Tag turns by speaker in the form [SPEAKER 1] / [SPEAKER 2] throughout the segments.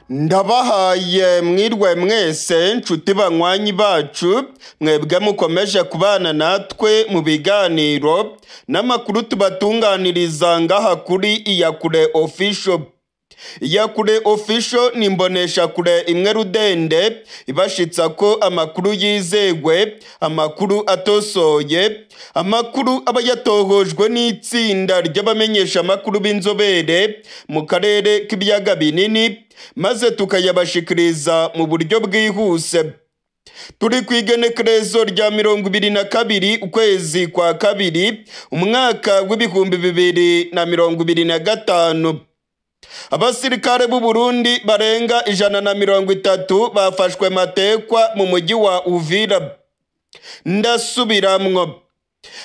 [SPEAKER 1] Ndabahaye mwirwe mwese nshuti banywanyi bacu, mwebwe mukomeje kubana natwe mu biganiro n'amakuru tubatunganiriza ngaha kuri Iyakure Official. Iyakure Official ni imboneshakure imwe rudende ibashitsa ko amakuru yizegwe, amakuru atosoye, amakuru aba yatohojwe n'itsinda ry'abamenyesha amakuru b'inzobere mu karere k'ibiyaga binini, maze tukayabashikiriza mu buryo bwihuse. Turi ku igenekerezo rya 22 ukwezi kwa kabiri umwaka w'2025. Abasirikare b'u Burundi barenga 130 bafashwe matekwa mu mujyi wa Uvira. Ndasubiramwo.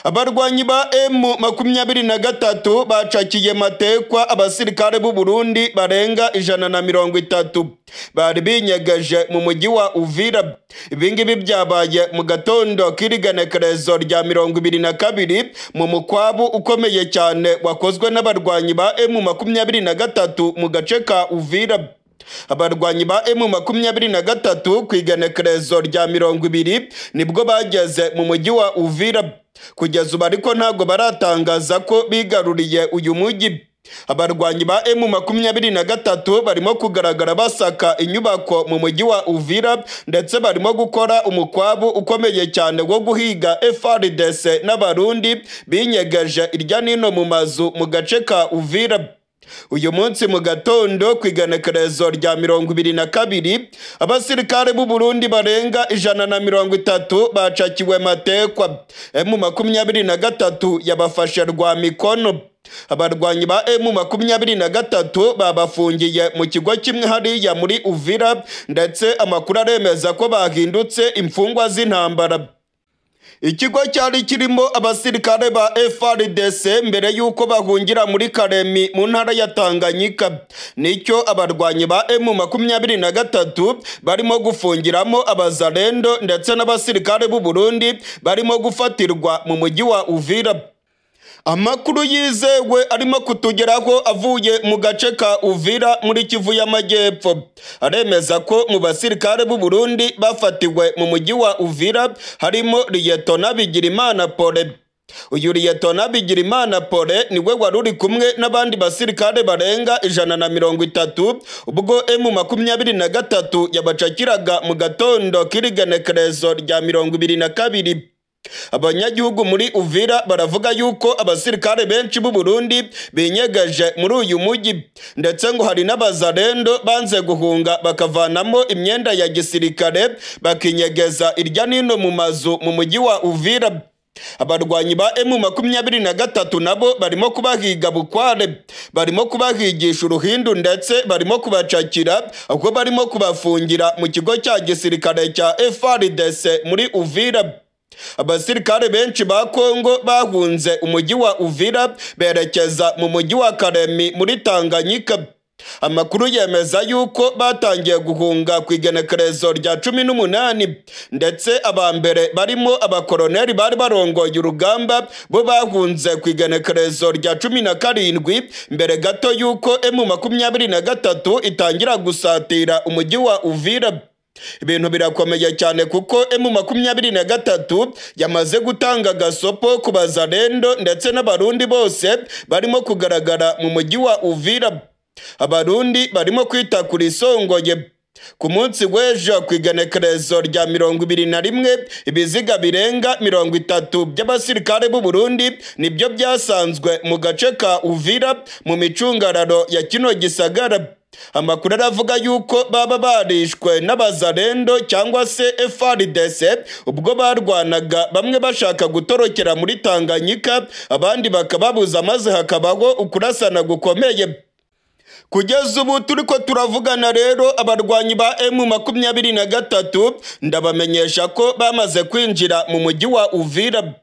[SPEAKER 1] Abarwanyi ba M23 bacakiye matekwa abasirikare b'u Burundi barenga 130 bari binyegeje mu mujyi wa Uvira. Ibingibi byabaye mu gatondo k'irigenekerezo rya 22 mu mukwabu ukomeye cyane wakozwe n'abarwanyi ba M23 mu gace ka Uvira. Abarwanyi ba M23 ku igenekerezo rya 20 nibwo bageze mu mujyi wa Uvira. Kugeza ubu ariko ntabwo baratangaza ko bigaruriye uyu mujyi. Abarwanyi ba M23 barimo kugaragara basaka inyubako mu mujyi wa Uvira, ndetse barimo gukora umukwabu ukomeye cyane wo guhiga FARDC n'Abarundi binyegeje irya nino mu mazu mu gace ka Uvira. Uyu munsi mu gatondo ku igenekerezo rya 22 abasirikare b'u Burundi barenga 130 bacakiwe matekwa. M23 yabafashe rwa mikono. Abarwanyi ba M23 babafungiye mu kigo kimwe hariya muri Uvira, ndetse amakuru aremeza ko bahindutse imfungwa z'intambara. Ikigo cyari kirimo abasirikare ba FARDC mbere yuko bahungira muri Karemi mu ntara ya Tanganyika, nicyo abarwanyi ba M23 barimo gufungiramo abazalendo ndetse n'abasirikare b'u Burundi barimo gufatirwa mu mujyi wa Uvira. Amakuru yizewe arimo kutugeraho avuye mu gace ka Uvira muri Kivu y'Amajyepfo aremeza ko mu basirikare b'u Burundi bafatiwe mu mujyi wa Uvira harimo Liyetona Bigirimana Pole. Uyu Liyetona Bigirimana Pole niwe wari uri kumwe n'abandi basirikare barenga 130 ubwo M23 yabacakiraga mu gatondo k'irigenekerezo rya 22. Abanyagihugu muri Uvira baravuga yuko abasirikare benshi b'u Burundi binyegeje muri uyu mujyi, ndetse ngo hari n'abazarendo banze guhunga bakavanamo imyenda ya gisirikare bakinyegeza irya nino mu mazu mu mujyi wa Uvira. Abarwanyi ba M23 nabo barimo kubahiga bukware, barimo kubahigisha uruhindu ndetse barimo kubacakira ahubwo barimo kubafungira mu kigo cya gisirikare cya FARDC muri Uvira. Abasirikare benshi ba Kongo bahunze umujyi wa Uvira berekeza mu mujyi wa Karemi muri Tanganyika. Amakuru yemeza yuko batangiye guhunga ku igenekerezo rya 18, ndetse abambere barimo abakoroneri bari barongoye urugamba bo bahunze ku igenekerezo rya 17 mbere gato yuko M23 itangira gusatira umujyi wa Uvira. Ibintu birakomeye cyane kuko M23 yamaze gutanga gasopo ku bazarendo ndetse n'abarundi bose barimo kugaragara mu mujyi wa Uvira. Abarundi barimo kwita kuri songoye. Ku munsi w'ejo ku igenekerezo rya 21 ibiziga birenga 30 by'abasirikare b'u Burundi nibyo byasanzwe mu gace ka Uvira mu micungararo ya kino gisagara. Amakuru aravuga yuko baba barishwe n'abazarendo cyangwa se FARDC ubwo barwanaga, bamwe bashaka gutorokera muri Tanganyika abandi bakababuza, maze hakabaho ukurasana gukomeye. Kugeza ubu turiko turavugana rero abarwanyi ba M23 ndabamenyesha ko bamaze kwinjira mu mujyi wa Uvira.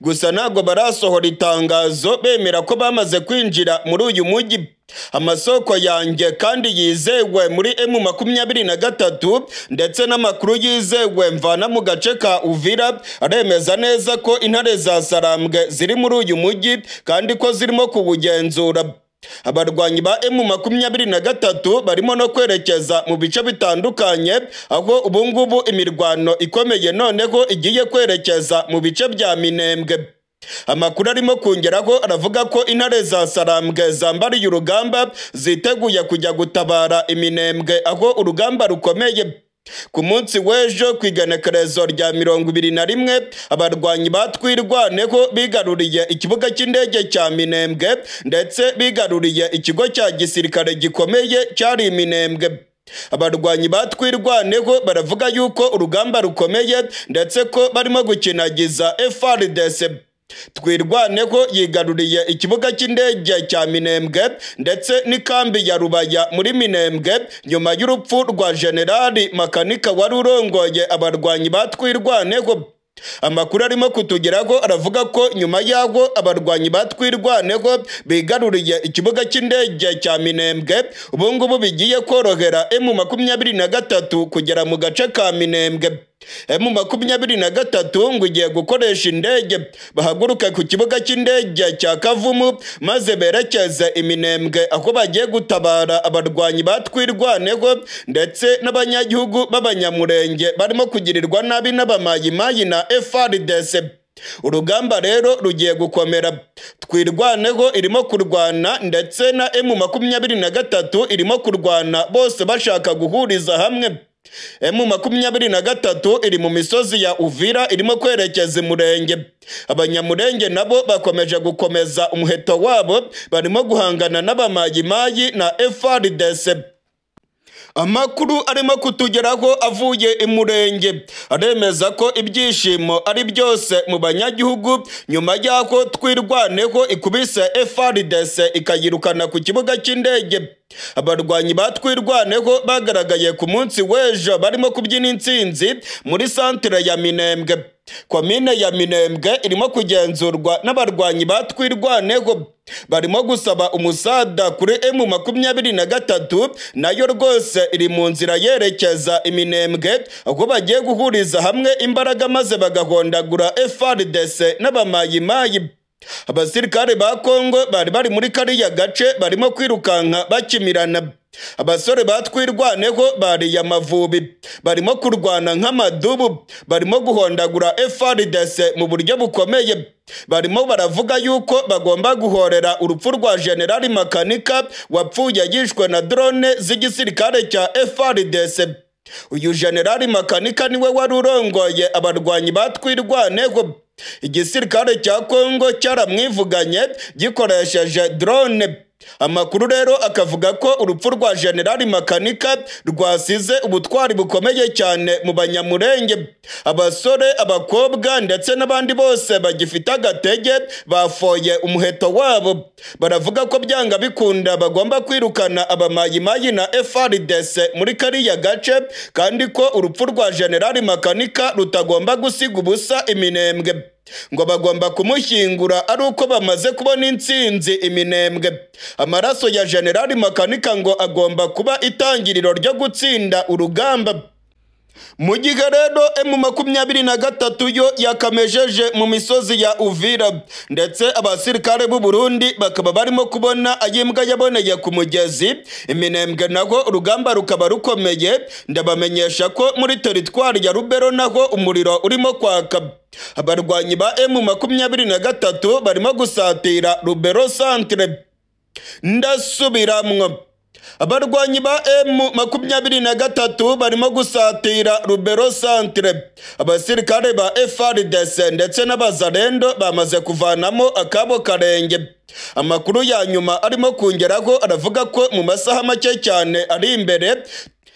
[SPEAKER 1] Gusa ntabwo barasohora itangazo bemera ko bamaze kwinjira muri uyu mujyi. Amasoko yanjye kandi yizewe muri M23 ndetse n'amakuru yizewe mvana mu gace ka Uvira aremeza neza ko intare za Sarambwe ziri muri uyu mujyi kandi ko zirimo kuwugenzura. Abarwanyi ba M23 barimo no kwerekeza mu bice bitandukanye, aho ubungubu imirwano ikomeye noneho igiye kwerekeza mu bice bya Minembwe. Amakuru arimo kongeraho aravuga ko intare za Sarambwe zambariye urugamba ziteguye kujya gutabara Iminembwe aho urugamba rukomeye. Ku munsi w'ejo ku igenekerezo rya 21 abarwanyi batwirwaneho bigaruriye ikibuga cy'indege cya Minembwe ndetse bigaruriye ikigo cya gisirikare gikomeye cyari Minembwe. Abarwanyi batwirwaneho baravuga yuko urugamba rukomeye ndetse ko barimo gukinagiza FARDC. Twirwaneho yigaruriye ikibuga cy'indege cya Minembwe ndetse n'ikambi ya Rubaya muri Minembwe nyuma y'urupfu rwa Generali Makanika wari urongoye abarwanyi batwirwaneho. Amakuru arimo kutugeraho aravuga ko nyuma y'aho abarwanyi batwirwaneho bigaruriye ikibuga cy'indege cya Minembwe, ubungubu bigiye korohera M23 kugera mu gace ka Minembwe. M23 ngo igiye gukoresha indege bahaguruka ku kibuga cy'indege cya Kavumu maze berekeze Iminembwe aho bagiye gutabara abarwanyi batwirwaneho ndetse n'abanyagihugu b'abanyamurenge barimo kugirirwa nabi n'abamayimayi na FARDC. Urugamba rero rugiye gukomera. Twirwaneho irimo kurwana ndetse na M23 irimo kurwana, bose bashaka guhuriza hamwe. M23 iri mu misozi ya Uvira irimo kwerekeza Murenge. Abanyamurenge nabo bakomeje gukomeza umuheto wabo, barimo guhangana n'abamayimayi na FARDC. Amakuru arimo kutugeraho avuye Imurenge aremeza ko ibyishimo ari byose mu banyagihugu nyuma y'aho twirwaneho ikubise FARDC ikayirukana ku kibuga cy'indege. Abarwanyi batwirwaneho bagaragaye ku munsi w'ejo barimo kubyina intsinzi muri santere ya Minembwe. Komine ya Minembwe irimo kugenzurwa n'abarwanyi batwirwaneho, barimo gusaba umusada kuri M23, nayo rwose iri mu nzira yerekeza Iminembwe aho bagiye guhuriza hamwe imbaraga maze bagahondagura FARDC n'abamayimayi. Abasirikare ba Kongo bari bari muri kariya gace barimo kwirukanka bakimirana. Abasore batwirwaneho bariye amavubi, barimo kurwana nk'amadubu, barimo guhondagura FARDC mu buryo bukomeye. Barimo baravuga yuko bagomba guhorera urupfu rwa Generali Makanika wapfuye yishwe na drone z'igisirikare cya FARDC. Uyu Generali Makanika niwe wari urongoye abarwanyi batwirwaneho. Igisirikare cya Kongo cyaramwivuganye gikoresheje drone. Amakuru rero akavuga ko urupfu rwa Generali Makanika rwasize ubutwari bukomeye cyane mu banyamurenge. Abasore, abakobwa ndetse n'abandi bose bagifite agatege bafoye umuheto wabo. Baravuga ko byanga bikunda bagomba kwirukana abamayimayi na FARDC muri kariya gace, kandi ko urupfu rwa Generali Makanika rutagomba gusiga ubusa Iminembwe. Ngo bagomba kumushyingura ari uko bamaze kubona intsinzi Iminembwe. Amaraso ya Generali Makanika ngo agomba kuba itangiriro ryo gutsinda urugamba. Mu gihe rero M23 yo yakamejeje mu misozi ya Uvira ndetse abasirikare b'u Burundi bakaba barimo kubona ayimbwa yaboneye ku mugezi Iminembwe, naho urugamba rukaba rukomeye. Ndabamenyesha ko muri teritwari ya Rubero naho umuriro urimo kwaka. Abarwanyi ba M23 barimo gusatira Rubero centre. Ndasubiramwo, abarwanyi ba M23 barimo gusatira Rubero centre. Abasirikare ba FARDC ndetse n'abazarendo bamaze kuvanamo akabo karenge. Amakuru ya nyuma arimo kongeraho aravuga ko mu masaha make cyane ari imbere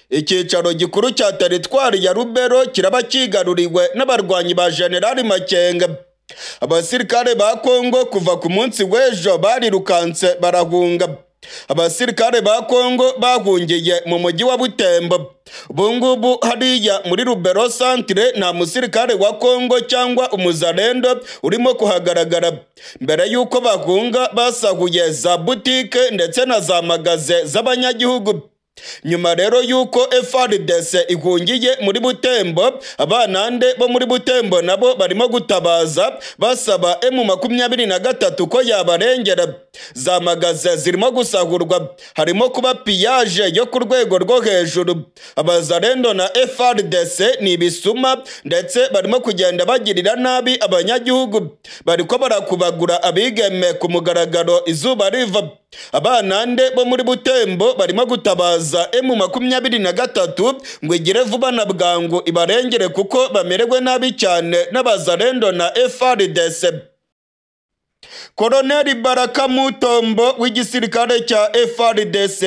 [SPEAKER 1] icyicaro gikuru cya teritwari ya Rubero kiraba kigaruriwe n'abarwanyi ba Generali Makenga. Abasirikare ba Kongo kuva ku munsi w'ejo barirukanse barahunga. Abasirikare ba Kongo bahungiye mu mujyi wa Butembo. Ubungubu hariya muri Rubero centre nta musirikare wa Kongo cyangwa umuzarendo urimo kuhagaragara. Mbere yuko bahunga basahuye za butike ndetse na za magaze z'abanyagihugu. Nyuma rero yuko FARDC ihungiye muri Butembo, abanande bo muri Butembo nabo barimo gutabaza basaba M23 ko yabarengera. Za magaze zirimo gusahurwa, harimo kuba pillage yo ku rwego rwo hejuru. Abazarendo na FARDC ni ibisuma ndetse barimo kugenda bagirira nabi abanyagihugu, bariko barakubagura abigeme ku mugaragaro izuba riva. Abanande bo muri Butembo barimo gutabaza M23 ngo igire vuba na bwangu ibarengere kuko bamererwe nabi cyane n'abazarendo na FARDC. Koloneli Baraka Mutombo w'igisirikare cya FARDC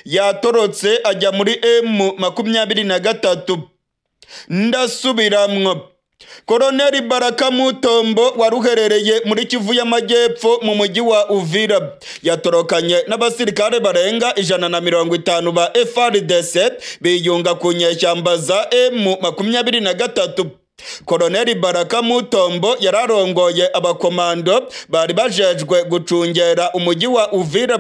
[SPEAKER 1] yatorotse ajya muri M23. Ndasubiramwo. Koloneli Baraka Mutombo waruherereye muri Kivu y'Amajyepfo mu mujyi wa Uvira yatorokanye n'abasirikare barenga 150 ba FARDC biyunga ku nyeshyamba za M23. Koloneli Baraka Mutombo yararongoye abakomando bari bajejwe gucungera umujyi wa Uvira.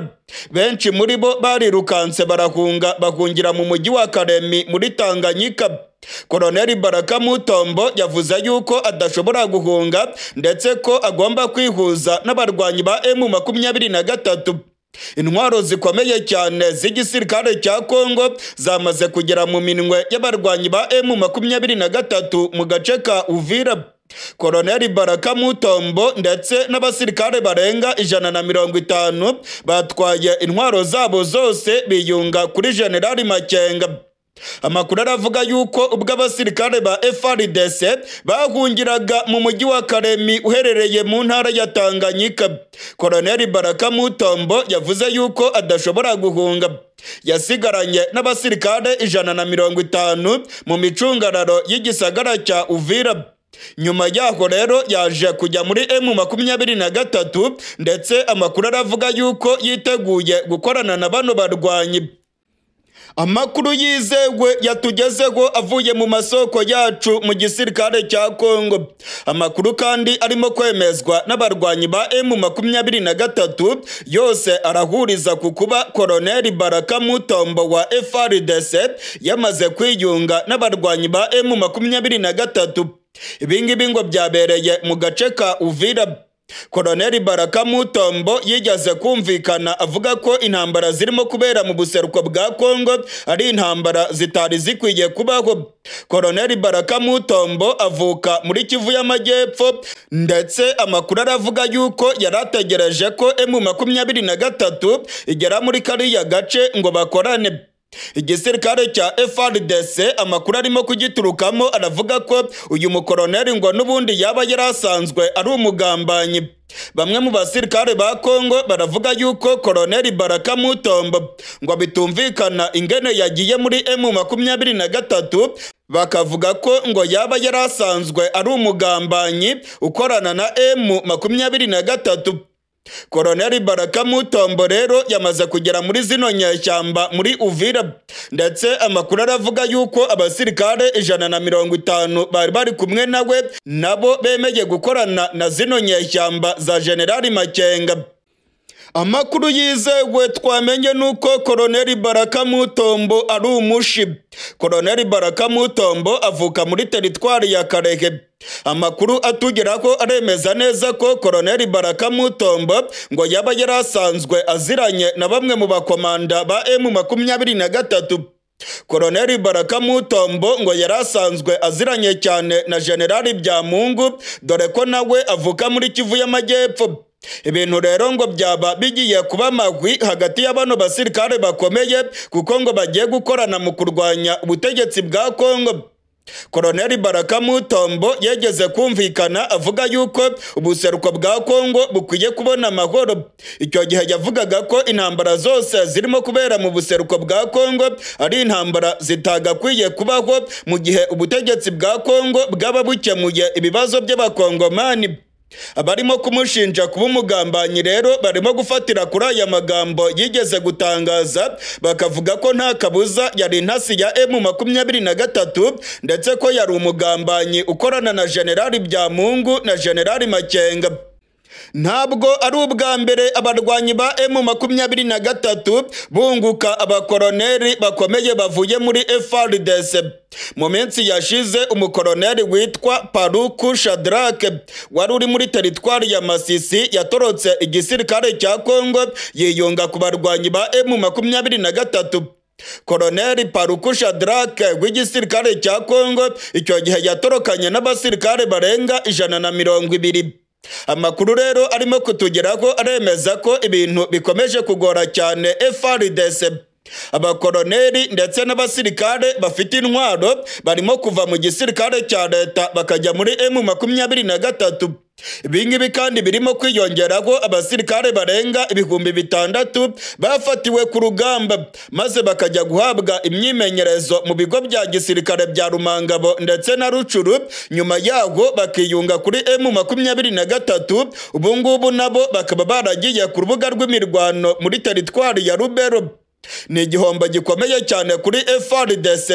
[SPEAKER 1] Benshi muri bo barirukanse barahunga bahungira mu mujyi wa Karemi muri Tanganyika. Koloneli Baraka Mutombo yavuze yuko adashobora guhunga ndetse ko agomba kwihuza n'abarwanyi ba M23. Intwaro zikomeye cyane z'igisirikare cya Kongo zamaze kugera mu minwe y'abarwanyi ba M23 mu gace ka Uvira. Koloneli Baraka Mutombo ndetse n'abasirikare barenga 150 batwaye intwaro zabo zose biyunga kuri General Makenga. Amakuru aravuga yuko ubwo abasirikare ba FARDC bahungiraga mu mujyi wa Karemi uherereye mu ntara ya Tanganyika, Koloneli Baraka Mutombo yavuze yuko adashobora guhunga. Yasigaranye n'abasirikare 150 mu micungararo y'igisagara cya Uvira. Nyuma yaho rero yaje kujya muri M23 ndetse amakuru aravuga yuko yiteguye gukorana na bano barwanyi. Amakuru yizewe yatugezeho avuye mu masoko yacu mu gisirikare cya Kongo. Amakuru kandi arimo kwemezwa n'abarwanyi ba M23 yose arahuriza ku kuba Koloneli Baraka Mutombo wa FARDC yamaze kwiyunga n'abarwanyi ba M23. Ibingibi ngo byabereye mu gace ka Uvira. Koloneli Baraka Mutombo yigeze kumvikana avuga ko intambara zirimo kubera mu buseruko bwa Kongo ari intambara zitari zikwiye kubaho. Koloneli Baraka Mutombo avuka muri Kivu y'Amajyepfo ndetse amakuru aravuga yuko yarategereje ko M23 igera muri kariya gace ngo bakorane. Igisirikare cya FARDC amakuru arimo kugiturukamo aravuga ko uyu mukoloneli ngo n'ubundi yaba yarasanzwe ari umugambanyi. Bamwe mu basirikare ba Kongo baravuga yuko Koloneli Baraka Mutombo ngo bitumvikana ingene yagiye muri M23, bakavuga ko ngo yaba yarasanzwe ari umugambanyi ukorana na M23. Koloneli Baraka Mutombo rero yamaze kugera muri zino nyeshyamba muri Uvira ndetse amakuru aravuga yuko abasirikare 150 bari bari kumwe nawe nabo bemeye gukorana na zino nyeshyamba za General Makenga. Amakuru yizewe twamenye nuko Koloneli Baraka Mutombo ari umushi. Koloneli Baraka Mutombo avuka muri teritwari ya Karehe. Amakuru atugeraho aremeza neza ko Koloneli Baraka Mutombo ngo yaba yarasanzwe aziranye na bamwe mu bakomanda ba M23. Koloneli Baraka Mutombo ngo yarasanzwe aziranye cyane na General Byamungu, dore ko nawe avuka muri Kivu y'Amajyepfo. Ibintu rero ngo byaba bigiye kuba magwi hagati y'abano basirikare bakomeye, kuko ngo bagiye gukorana mu kurwanya ubutegetsi bwa Kongo. Koloneli Baraka Mutombo yegeze kumvikana avuga yuko ubuseruko bwa Kongo bukwiye kubona amahoro. Icyo gihe yavugaga ko intambara zose zirimo kubera mu buseruko bwa Kongo ari intambara zitagakwiye kubaho mu gihe ubutegetsi bwa Kongo bwaba bukemuye ibibazo by'abakongomani. Abarimo kumushinja kuba umugambanyi rero barimo gufatira kuri aya magambo yigeze gutangaza, bakavuga ko nta kabuza yari intasi ya M23 ndetse ko yari umugambanyi ukorana na General Byamungu na General Makenga. Ntabwo ari ubwa mbere abarwanyi ba M23 bunguka abakoroneri bakomeye bavuye muri FARDC. Mu minsi yashize umukoroneri witwa Paruku Shadrack wari uri muri teritwari ya Masisi yatorotse igisirikare cya Kongo yiyunga ku barwanyi ba M23. Koroneri Paruku Shadrack w'igisirikare cya Kongo icyo gihe yatorokanye n'abasirikare barenga 120. Amakuru rero arimo kutugeraho aremeza ko ibintu bikomeje kugora cyane FARDC. Abakoroneri ndetse n'abasirikare bafite intwaro barimo kuva mu gisirikare cya leta bakajya muri M23. Ibingibi kandi birimo kwiyongeraho abasirikare barenga 6000 bafatiwe ku rugamba maze bakajya guhabwa imyimenyerezo mu bigo bya gisirikare bya Rumangabo ndetse na Rucuru, nyuma yaho bakiyunga kuri M23. Ubu ngubu nabo bakaba baragiye ku rubuga rw'imirwano muri teritwari ya Rubero. Ni igihombo gikomeye cyane kuri FARDC.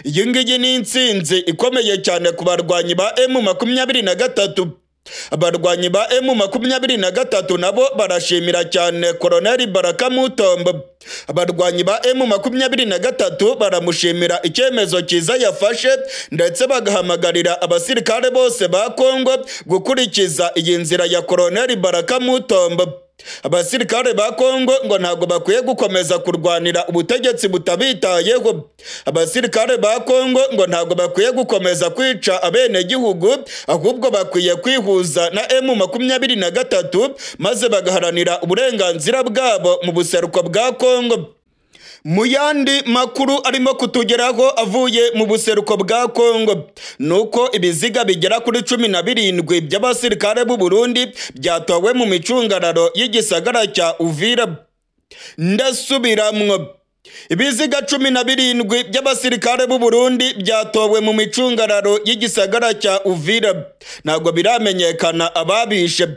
[SPEAKER 1] Iyi ngiyi ni intsinzi ikomeye cyane ku barwanyi ba M23. Abarwanyi ba M23 nabo barashimira cyane Koroneri Baraka Mutombo. Abarwanyi ba M23 baramushimira icyemezo cyiza yafashe ndetse bagahamagarira abasirikare bose ba Kongo gukurikiza iyi nzira ya Koroneri Baraka Mutombo. Abasirikare ba Kongo ngo ntabwo bakwiye gukomeza kurwanira ubutegetsi butabitayeho. Abasirikare ba Kongo ngo ntabwo bakwiye gukomeza kwica abenegihugu, ahubwo bakwiye kwihuza na M23 maze bagaharanira uburenganzira bwabo mu buseruko bwa Kongo. Mu yandi makuru arimo kutugeraho avuye mu buseruko bwa Kongo nuko ibiziga bigera kuri 17 by'abasirikare b'u Burundi byatowe mu micungararo y'igisagara cya Uvira. Ndasubiramwo, ibiziga 17 by'abasirikare b'u Burundi byatowe mu micungararo y'igisagara cya Uvira. Ntabwo biramenyekana ababishe,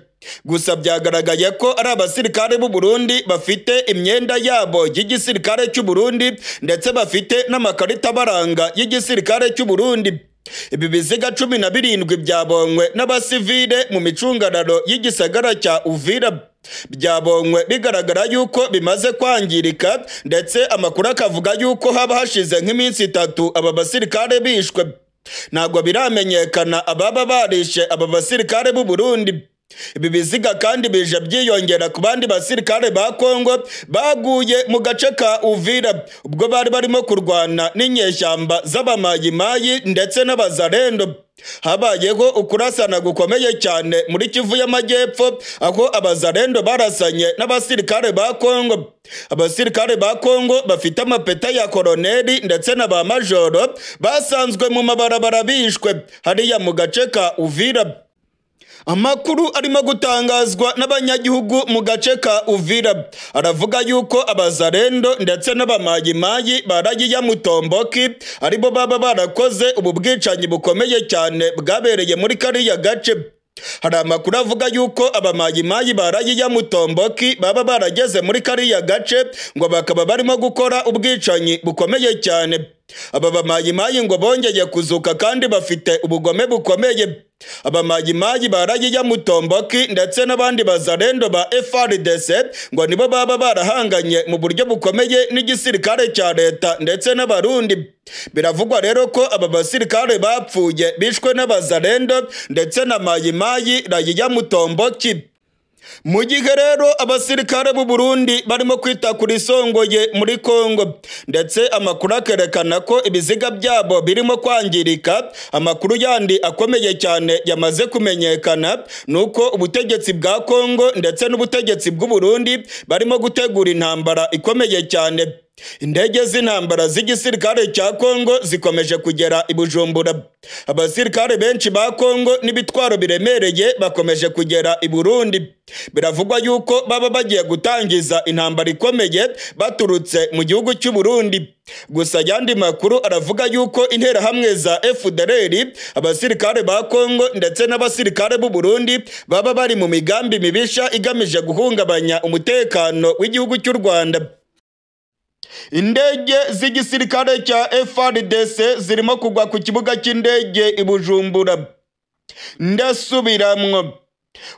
[SPEAKER 1] gusa byagaragaye ko ari abasirikare b'u Burundi bafite imyenda yabo y'igisirikare cy'u Burundi ndetse bafite n'amakarita baranga y'igisirikare cy'u Burundi. Ibi biziga 17 byabonywe n'abasivile mu micungararo y'igisagara cya Uvira. Byabonywe bigaragara yuko bimaze kwangirika, ndetse amakuru akavuga yuko haba hashize nk'iminsi 3 aba basirikare bishwe. Ntabwo biramenyekana ababa barishe aba basirikare b'u Burundi. Ibi biziga kandi bije byiyongera ku bandi basirikare ba Kongo baguye mu gace ka Uvira ubwo bari barimo kurwana n'inyeshyamba z'abamayimayi ndetse n'abazarendo. Habayeho ukurasana gukomeye cyane muri Kivu y'Amajyepfo aho abazarendo barasanye n'abasirikare ba Kongo. Abasirikare ba Kongo bafite amapeta ya koroneri ndetse na ba majoro basanzwe mu mabarabara bishwe hariya mu gace ka Uvira. Amakuru arimo gutangazwa n'abanyagihugu mu gace ka Uvira aravuga yuko abazarendo ndetse n'abamayimayi baragiye Mutomboki aribo baba barakoze ubu bwicanyi bukomeye cyane bwabereye muri kariya gace. Hari amakuru avuga yuko abamayimayi baragiye Mutomboki baba barageze muri kariya gace ngo bakaba barimo gukora ubwicanyi bukomeye cyane. Aba bamayimayi ngo bongeye kuzuka kandi bafite ubugome bukomeye. Abamayimayi baragiye Mutomboki ndetse n'abandi bazarendo ba FARDC ngo nibo baba barahanganye mu buryo bukomeye n'igisirikare cya leta ndetse n'abarundi. Biravugwa rero ko aba basirikare bapfuye bishwe n'abazarendo ndetse na mayimayi rayiya Mutomboki. Mu gihe rero abasirikare b'u Burundi barimo kwita kuri songoye muri Kongo ndetse amakuru akerekana ko ibiziga byabo birimo kwangirika, amakuru yandi akomeye cyane yamaze kumenyekana nuko ubutegetsi bwa Kongo ndetse n'ubutegetsi bw'u Burundi barimo gutegura intambara ikomeye cyane. Indege z'intambara z'igisirikare cya Kongo zikomeje kugera i Bujumbura. Abasirikare benshi ba Kongo n'ibitwaro biremereye bakomeje kugera i Burundi. Biravugwa yuko baba bagiye gutangiza intambara ikomeye baturutse mu gihugu cy'u Burundi. Gusa yandi makuru aravuga yuko interahamwe za FDLR, abasirikare ba Kongo ndetse n'abasirikare b'u Burundi baba bari mu migambi mibisha igamije guhungabanya umutekano w'igihugu cy'u Rwanda. Indege z'igisirikare cya FARDC zirimo kugwa ku kibuga cy'indege i Bujumbura. Ndasubiramwo.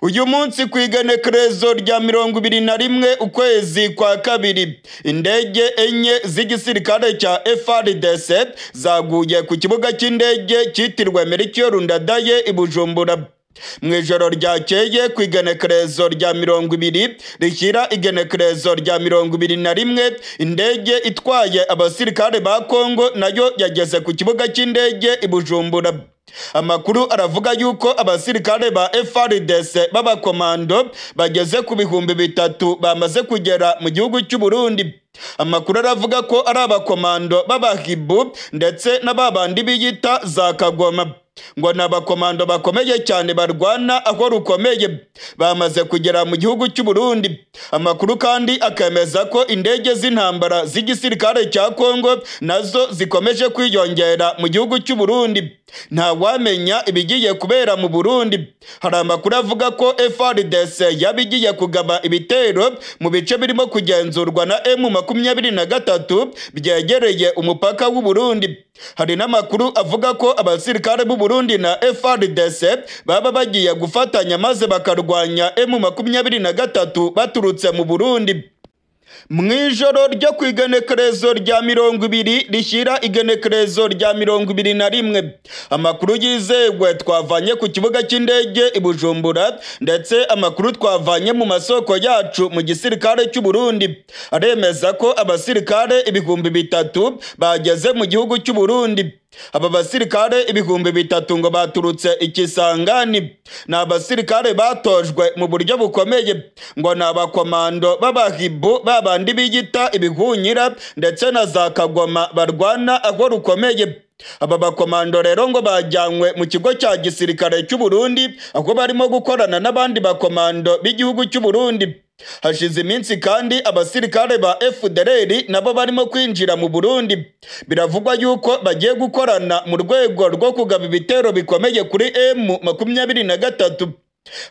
[SPEAKER 1] Uyu munsi ku igenekerezo rya 21 ukwezi kwa kabiri, indege enye z'igisirikare cya FARDC zaguye ku kibuga cy'indege cyitirwe Melchior Ndadaye i Bujumbura. Mu ijoro ryakeye ku igenekerezo rya 20 rishyira igenekerezo rya 21, indege itwaye abasirikare ba Kongo nayo yageze ku kibuga cy'indege i Bujumbura. Amakuru aravuga yuko abasirikare ba FARDC b'abakomando bageze ku 3000 bamaze kugera mu gihugu cy'u Burundi. Amakuru aravuga ko ari abakomando b'abahibu ndetse n'ababandi biyita za Kagoma. Ngo ni abakomando bakomeye cyane barwana aho rukomeye, bamaze kugera mu gihugu cy'u Burundi. Amakuru kandi akemeza ko indege z'intambara z'igisirikare cya Kongo nazo zikomeje kwiyongera mu gihugu cy'u Burundi. Nta wamenya ibigiye kubera mu Burundi. Hari amakuru avuga ko FARDC yabigiye kugaba ibitero mu bice birimo kugenzurwa na M23 byegereye umupaka w'u Burundi. Hari n'amakuru avuga ko abasirikare b'u Burundi na FARDC baba bagiye gufatanya maze bakarwanya M23 baturutse mu Burundi. Mu ijoro ryo ku igenekerezo rya 20 rishyira igenekerezo rya 21, amakuru yizewe twavanye ku kibuga cy'indege i Bujumbura ndetse amakuru twavanye mu masoko yacu mu gisirikare cy'u Burundi aremeza ko abasirikare 3000 bageze mu gihugu cy'u Burundi. Aba basirikare 3000 ngo baturutse ikisangani. Ni abasirikare batojwe mu buryo bukomeye, ngo ni abakomando b'abahibu babandi biyita ibihunyira ndetse na za Kagoma barwana aho rukomeye. Aba bakomando rero ngo bajyanywe mu kigo cya gisirikare cy'u Burundi aho barimo gukorana n'abandi bakomando b'igihugu cy'u Burundi. Hashize iminsi kandi abasirikare ba FDLR nabo barimo kwinjira mu Burundi. Biravugwa yuko bagiye gukorana mu rwego rwo kugaba ibitero bikomeye kuri M23.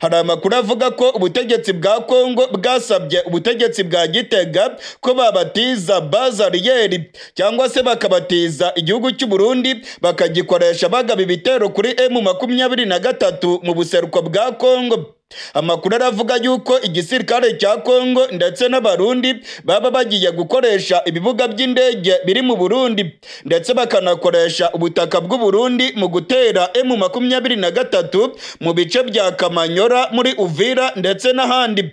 [SPEAKER 1] Hari amakuru avuga ko ubutegetsi bwa Kongo bwasabye ubutegetsi bwa Gitega ko babatiza bazariyeri cyangwa se bakabatiza igihugu cy'u Burundi bakagikoresha bagaba ibitero kuri M23 mu buseruko bwa Kongo. Amakuru aravuga yuko igisirikare cya Kongo ndetse n'Abarundi baba bagiye gukoresha ibibuga by'indege biri mu Burundi ndetse bakanakoresha ubutaka bw'u Burundi mu gutera M23 mu bice bya Kamanyora muri Uvira ndetse n'ahandi.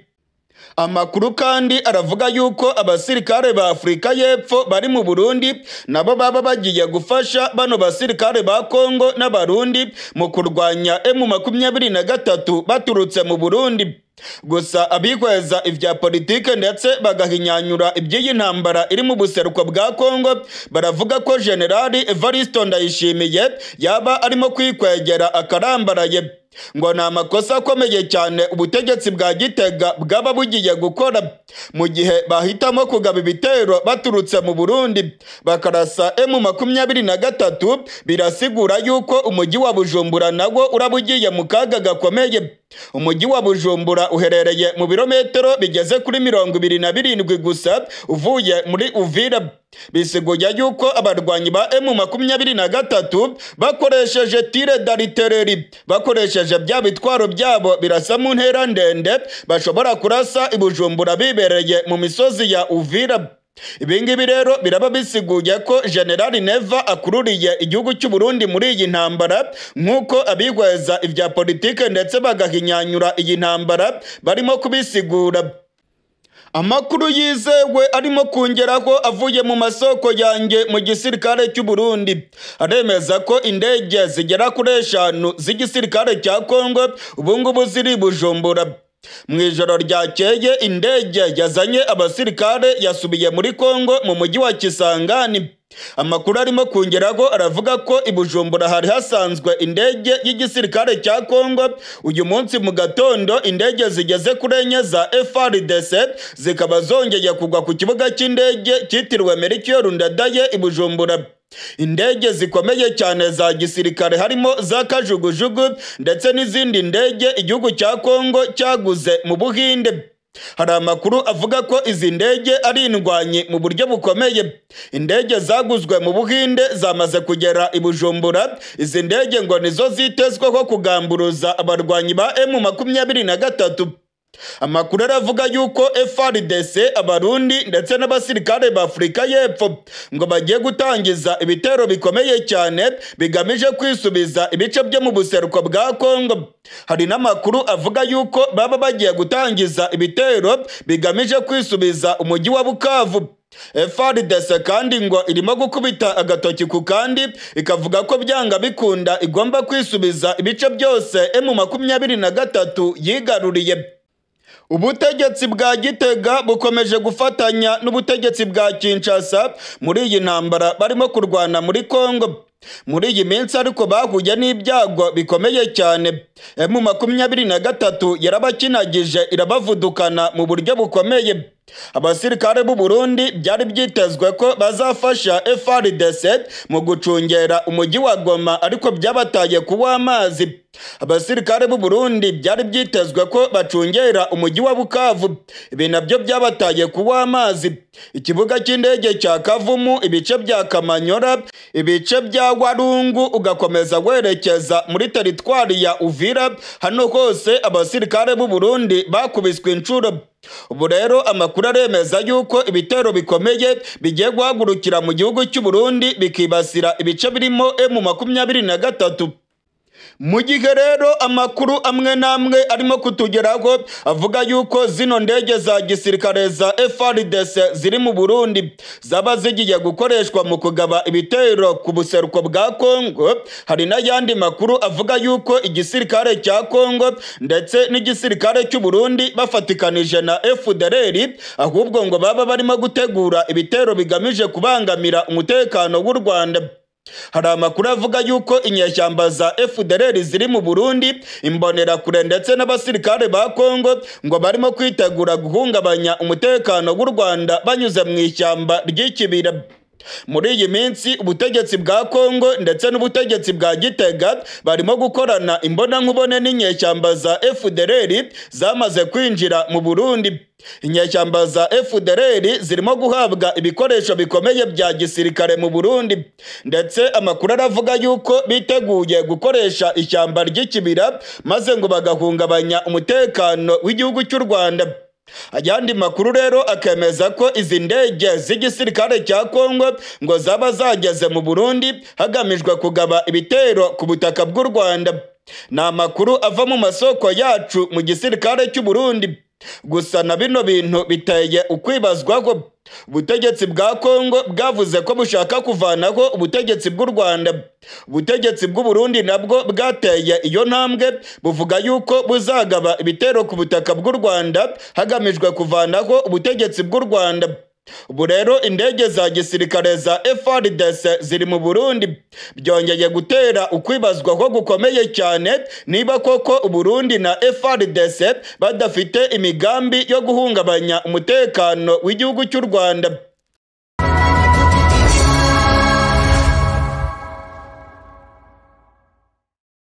[SPEAKER 1] Amakuru kandi aravuga yuko abasirikare ba Afrika y'Epfo bari mu Burundi nabo baba bagiye gufasha bano basirikare ba Kongo n'Abarundi mu kurwanya M23 baturutse mu Burundi. Gusa abikweza ivya politike ndetse bagahinyanyura iby'iyi ntambara iri mu buseruko bwa Kongo baravuga ko General Evariste Ndayishimiye yaba arimo kwikwegera akarambaraye. Ngo ni amakosa akomeye cyane ubutegetsi bwa Gitega bwaba bugiye gukora mu gihe bahitamo kugaba ibitero baturutse mu Burundi bakarasa M23. Birasigura yuko umujyi wa Bujumbura nawo urabugiye mu kaga gakomeye. Umujyi wa Bujumbura uherereye mu birometero bigeze kuri 27 gusa uvuye muri Uvira. Bisiguye yuko abarwanyi ba M23 bakoresheje tire d'artillerie, bakoresheje bya bitwaro byabo birasa mu ntera ndende, bashobora kurasa i Bujumbura bibereye mu misozi ya Uvira. Ibingibi rero biraba bisiguye ko General Neva akururiye igihugu cy'u Burundi muri iyi ntambara, nk'uko abigweza ibya politike ndetse bagahinyanyura iyi ntambara barimo kubisigura. Amakuru yizewe arimo kongeraho avuye mu masoko yanjye mu gisirikare cy'u Burundi aremeza ko indege zigera kuri 5 z'igisirikare cya Kongo ubungubu ziri Bujumbura. Mu ijoro ryakeye indege yazanye abasirikare yasubiye muri Kongo mu mujyi wa Kisangani. Amakuru arimo kongeraho aravuga ko i Bujumbura hari hasanzwe indege y'igisirikare cya Kongo. Uyu munsi mu gatondo indege zigeze kuri 4 za FARDC zikaba zongeye kugwa ku kibuga cy'indege cyitiriwe Melchior Ndadaye i Bujumbura. Indege zikomeye cyane za gisirikare harimo za kajugujugu ndetse n'izindi ndege igihugu cya Kongo cyaguze mu Buhinde. Hari amakuru avuga ko izi ndege ari indwanyi mu buryo bukomeye. Indege zaguzwe mu Buhinde zamaze kugera i Bujumbura. Izi ndege ngo nizo zitezweho kugamburuza abarwanyi ba M23. Amakuru aravuga yuko FARDC, Abarundi ndetse n'abasirikare ba Afurika y'Epfo ngo bagiye gutangiza ibitero bikomeye cyane bigamije kwisubiza ibice byo mu buseruko bwa Kongo. Hari n'amakuru avuga yuko baba bagiye gutangiza ibitero bigamije kwisubiza umujyi wa Bukavu. FARDC kandi ngo irimo gukubita agatoki ku kandi, ikavuga ko byanga bikunda igomba kwisubiza ibice byose M23 yigaruriye. Ubutegetsi bwa Gitega bukomeje gufatanya n'ubutegetsi bwa Kinshasa muri iyi ntambara barimo kurwana muri Kongo. Muri iyi minsi ariko bahuye n'ibyago bikomeye cyane. M23 yarabakinagije irabavudukana mu buryo bukomeye. Abasirikare b'u Burundi byari byitezwe ko bazafasha FARDC mu gucungera umujyi wa Goma, ariko byabataye kuwa amazi. Abasirikare b'u Burundi byari byitezwe ko bacungera umujyi wa Bukavu, ibi nabyo byabataye kuwa amazi. Ikibuga cy'indege cya Kavumu, ibice bya Kamanyora, ibice bya Warungu, ugakomeza werekeza muri teritwari ya Uvira, hano hose abasirikare b'u Burundi bakubiswe inshuro. Ubu rero amakuru aremeza yuko ibitero bikomeye bigiye guhagurukira mu gihugu cy'u Burundi bikibasira ibice birimo M23. Mu gihe rero amakuru amwe n'amwe arimo kutugeraho avuga yuko zino ndege za gisirikare za FARDC ziri mu Burundi zaba zigiye gukoreshwa mu kugaba ibitero ku buseruko bwa Kongo, hari n'ayandi makuru avuga yuko igisirikare cya Kongo ndetse n'igisirikare cy'u Burundi bafatikanije na FDLR ahubwo ngo baba barimo gutegura ibitero bigamije kubangamira umutekano w'u Rwanda. Hari amakuru avuga yuko inyeshyamba za FDLR ziri mu Burundi, imbonerakure ndetse n'abasirikare ba Kongo ngo barimo kwitegura guhungabanya umutekano w'u Rwanda banyuze mu ishyamba ry'Ikibira. Muri iyi minsi ubutegetsi bwa Kongo ndetse n'ubutegetsi bwa Gitega barimo gukorana imbonankubone n'inyeshyamba za FDLR zamaze kwinjira mu Burundi. Inyeshyamba za FDLR zirimo guhabwa ibikoresho bikomeye bya gisirikare mu Burundi, ndetse amakuru aravuga yuko biteguye gukoresha ishyamba ry'Ikibira maze ngo bagahungabanya umutekano w'igihugu cy'u Rwanda. Ayandi makuru rero akemeza ko izi ndege z'igisirikare cya Kongo ngo zaba zageze mu Burundi hagamijwe kugaba ibitero ku butaka bw'u Rwanda. Ni amakuru ava mu masoko yacu mu gisirikare cy'u Burundi. Gusa na bino bintu biteye ukwibazwaho. Ubutegetsi bwa Kongo bwavuze ko bushaka kuvanaho ubutegetsi bw'u Rwanda. Ubutegetsi bw'u Burundi nabwo bwateye iyo ntambwe, buvuga yuko buzagaba ibitero ku butaka bw'u Rwanda hagamijwe kuvanaho ubutegetsi bw'u Rwanda. Ubu rero indege za gisirikare za FARDC ziri mu Burundi byongeye gutera ukwibazwa ko gukomeye cyane niba koko Burundi na FARDC badafite imigambi yo guhungabanya umutekano w'igihugu cy'u Rwanda.